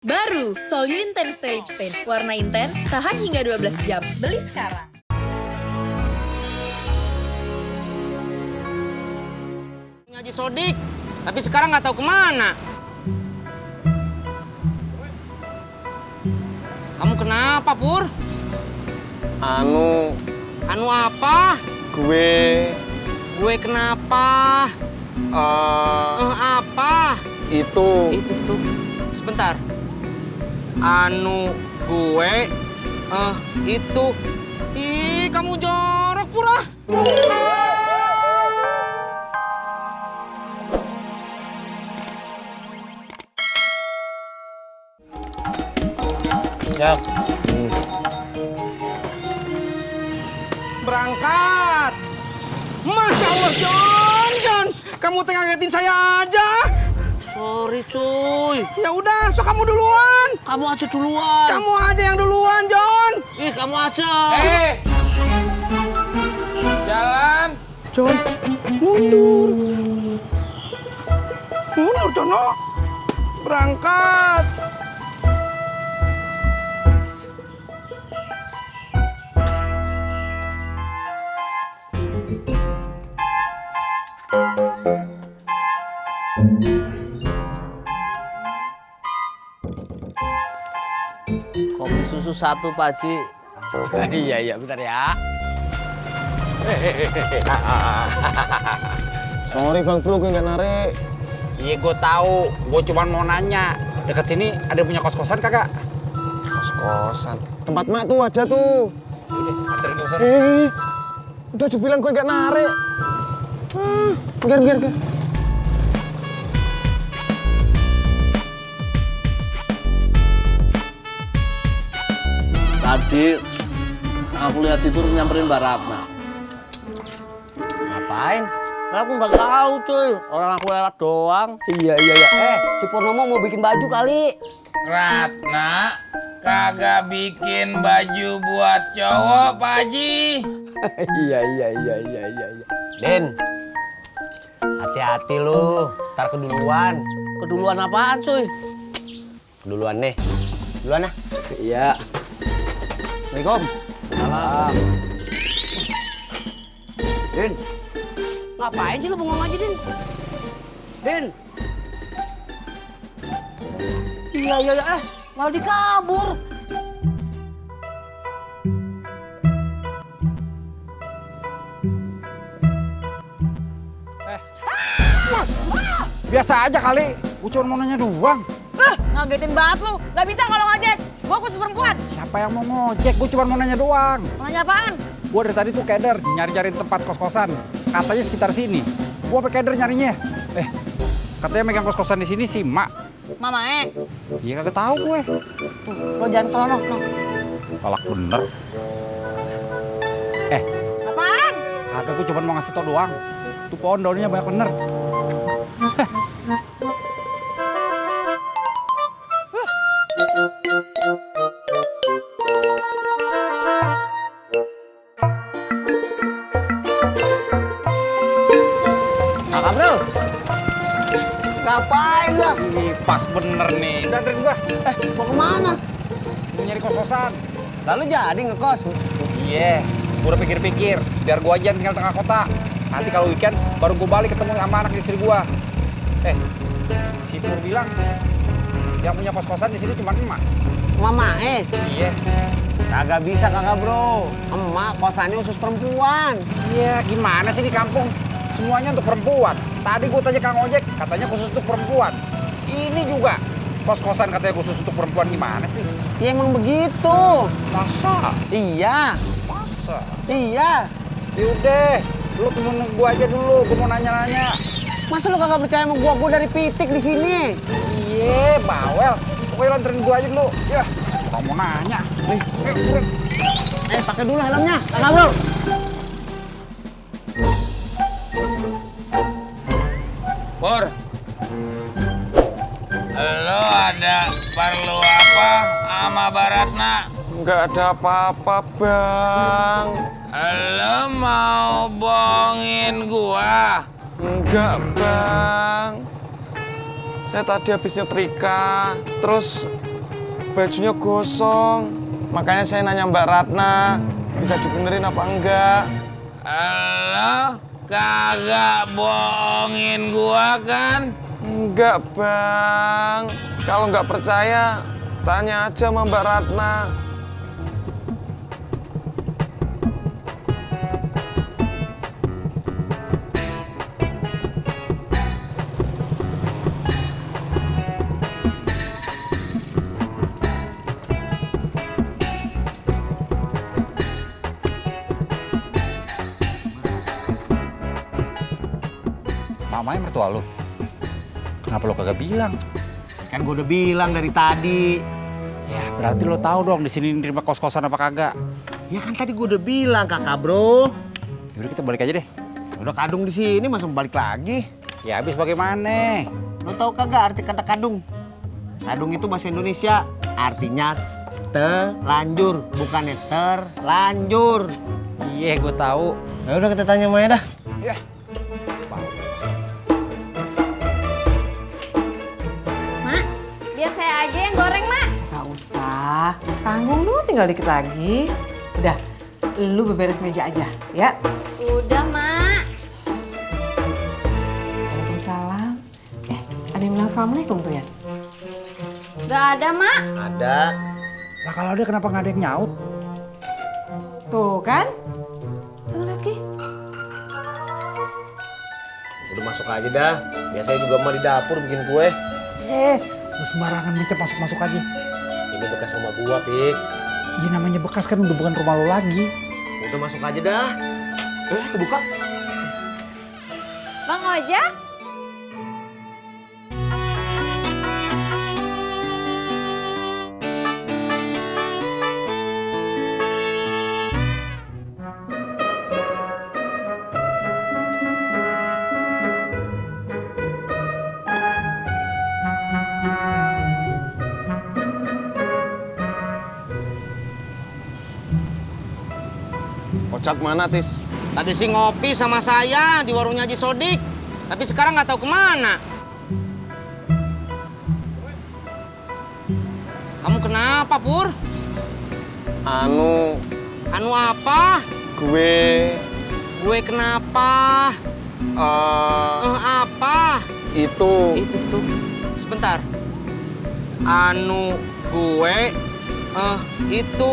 Baru, Solyu Intense Lip Stain. Warna intens, tahan hingga 12 jam. Beli sekarang. Ngaji Sodik, tapi sekarang nggak tahu kemana. Kamu kenapa, Pur? Anu apa? gue Gue kenapa? Apa? itu Itu. Sebentar. Gue, itu. Ih, kamu jorok, Pur ah. ya. Berangkat. Masya Allah, John. Kamu tengah ngagetin saya aja. Sorry cuy, Ya udah, so kamu duluan. kamu aja duluan. Kamu aja yang duluan, John. Ih, kamu aja. Jalan. John, mundur. Mundur, Jono. Berangkat. Kopi susu satu, Pak Haji. Iya, bentar ya. Sorry Bang Bro, gue nggak narik. Iya gue tahu, gue cuma mau nanya dekat sini ada yang punya kos-kosan kagak? Kos-kosan. Tempat mak tuh ada tuh. Udah, anterin gue sana. Udah dibilang gue nggak narik. Biar. Tadi aku lihat itu nyamperin Mbak Ratna. Ngapain? Aku nggak tahu cuy, orang aku lewat doang. Iya. Si Purnomo mau bikin baju kali. Ratna kagak bikin baju buat cowok, Pak Haji. Iya. Den, hati-hati lu, ntar keduluan. Keduluan apaan cuy? Keduluan nih. Duluan ah. Iya. Assalamualaikum. Salam. Din, ngapain sih lu bengong aja, Din? Din. Iya, malah dikabur. Biasa aja kali, gue cuma mau nanya doang. Ngagetin banget lu, gak bisa kalau ngojek. Gua khusus perempuan. Siapa yang mau ngojek? Gue cuma mau nanya doang. Mau nanya apaan? Gue dari tadi tuh keder nyari-nyariin tempat kos-kosan. Katanya sekitar sini. Gue sampai keder nyarinya. Katanya megang kos-kosan di sini si Mak. Mama Iya kagak tahu gue. lo jangan sono, no. Galak bener. Apaan? Kagak, gue cuma mau ngasih tau doang. Tuh pohon daunnya banyak bener. Kakak Bro. Ngapain lah? Ih, pas bener nih. Udah anterin gue. Mau kemana? Mau nyari kos-kosan. Lalu jadi ngekos. Iya, gue udah pikir-pikir, biar gue aja yang tinggal tengah kota. Nanti kalau weekend, baru gue balik ketemu sama anak istri gue. Si Pur bilang, yang punya kos-kosan di sini cuma emak. Mama Iya. kagak bisa Kakak Bro. Emak kosannya khusus perempuan. Iya, gimana sih di kampung? Semuanya untuk perempuan. Tadi gue tanya Kang Ojek, katanya khusus untuk perempuan. Ini juga, kos-kosan katanya khusus untuk perempuan, gimana sih? Ya emang begitu. Masa? Iya. Masa? Iya. Yaudah, lu temenin gue aja dulu, gue mau nanya-nanya. Masa lu kagak percaya sama gua dari pitik di sini? Iya, bawel. Pokoknya lu anterin gue aja dulu. Ya, orang mau nanya. Turun. Pakai dulu helmnya, Kakak Bro. Pur, lo ada perlu apa sama Baratna? Nggak ada apa-apa, Bang. Lo mau bohongin gua? Enggak, Bang. Saya tadi habis nyetrika, terus bajunya gosong. Makanya saya nanya Mbak Ratna, bisa dibenerin apa enggak? Lo kagak bohongin gua kan? Enggak, Bang. Kalau nggak percaya, tanya aja sama Mbak Ratna. Mamanya mertua lu. Kenapa lo kagak bilang? Kan gue udah bilang dari tadi. Ya, berarti lo tahu dong di sini nerima kos-kosan apa kagak. Ya kan tadi gue udah bilang, Kakak Bro. Yaudah kita balik aja deh. Udah kadung di sini, masa mau balik lagi? Ya habis bagaimana? Lo tau kagak arti kata kadung? Kadung itu bahasa Indonesia, artinya telanjur, bukannya terlanjur. Iya, gue tahu. Ya udah kita tanya Maya dah. Ya. Mak, biar saya aja yang goreng, Mak. Gak usah, tanggung lu tinggal dikit lagi. Udah, lu beberes meja aja, ya. Udah, Mak. Waalaikumsalam. Ada yang bilang assalamualaikum tuh ya? Gak ada, Mak. Ada. Lah kalau ada kenapa nggak ada yang nyaut? Tuh kan? Sana lihat Ki. Udah masuk aja dah. Biasanya juga mah di dapur bikin kue. Lu sembarangan mencet masuk-masuk aja. Ini bekas rumah gua, Pik. Iya namanya bekas kan udah bukan rumah lo lagi. Udah masuk aja dah. Kebuka. Bang Ojak. Ojak mana, Tis? Tadi sih ngopi sama saya di warungnya Haji Sodik. Tapi sekarang nggak tahu kemana. Kamu kenapa, Pur? Anu, Anu apa? gue... Gue kenapa? Apa? Itu... Itu. Sebentar. Anu gue... itu.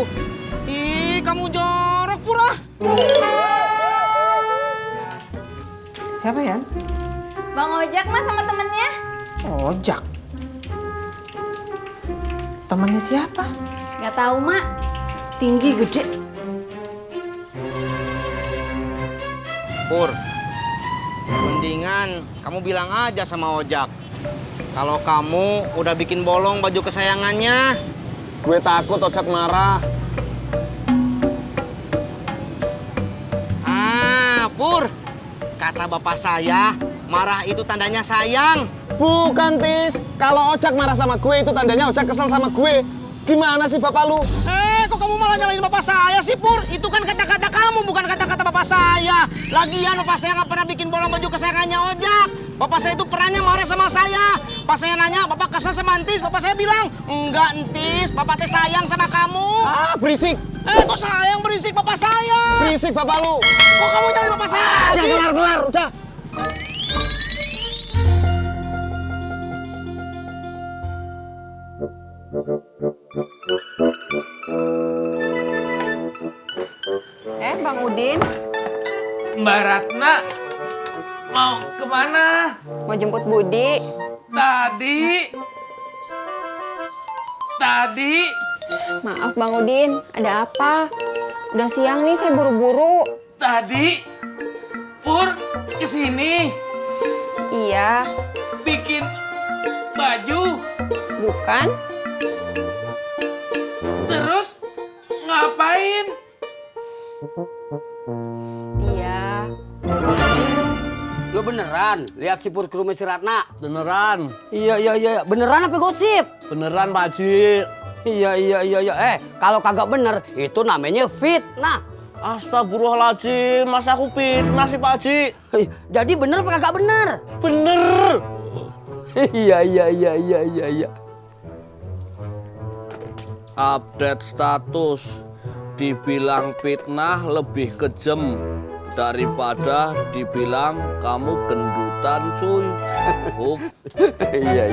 Ih, kamu jorok, Pur, ah. Siapa ya? Bang Ojak, Mas, sama temennya. Ojak. Temannya siapa? Gak tahu, Mak. Tinggi, gede. Pur, mendingan kamu bilang aja sama Ojak. Kalau kamu udah bikin bolong baju kesayangannya. Gue takut Ojak marah. Pur, kata bapak saya, marah itu tandanya sayang. Bukan, Tis. Kalau Ojak marah sama gue, itu tandanya Ojak kesel sama gue. Gimana sih bapak lu? Kok kamu malah nyalain bapak saya sih, Pur? Itu kan kata-kata kamu, bukan kata-kata bapak saya. Lagian bapak saya nggak pernah bikin bolong baju kesayangannya Ojak. Bapak saya itu perannya marah sama saya. Pas saya nanya, bapak kesel sama Entis, bapak saya bilang, enggak Entis, bapak teh sayang sama kamu. Ah, berisik. Kok sayang berisik bapak saya? Berisik bapak lu. Kok kamu nyalain bapak saya? Gelar, udah. Bang Udin. Mbak Ratna mau kemana? Mau jemput Budi. Tadi Maaf Bang Udin, ada apa? Udah siang nih, saya buru-buru. Tadi Pur kesini Iya, bikin baju, bukan? terus ngapain? Iya. Lo beneran lihat si Pur ke rumah si Ratna? Beneran, Iya. Beneran apa gosip? beneran Pak Haji. Iya. Kalau kagak bener, itu namanya fitnah. Astagfirullahaladzim, masa aku fitnah sih Pak Haji? Jadi bener apa kagak bener? Bener. Iya. Update status. Dibilang fitnah lebih kejam daripada dibilang kamu gendutan, cuy. Iya.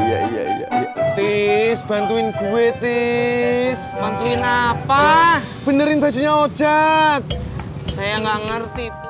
Tis, bantuin gue, Tis. Bantuin apa? Benerin bajunya Ojak. Saya nggak ngerti.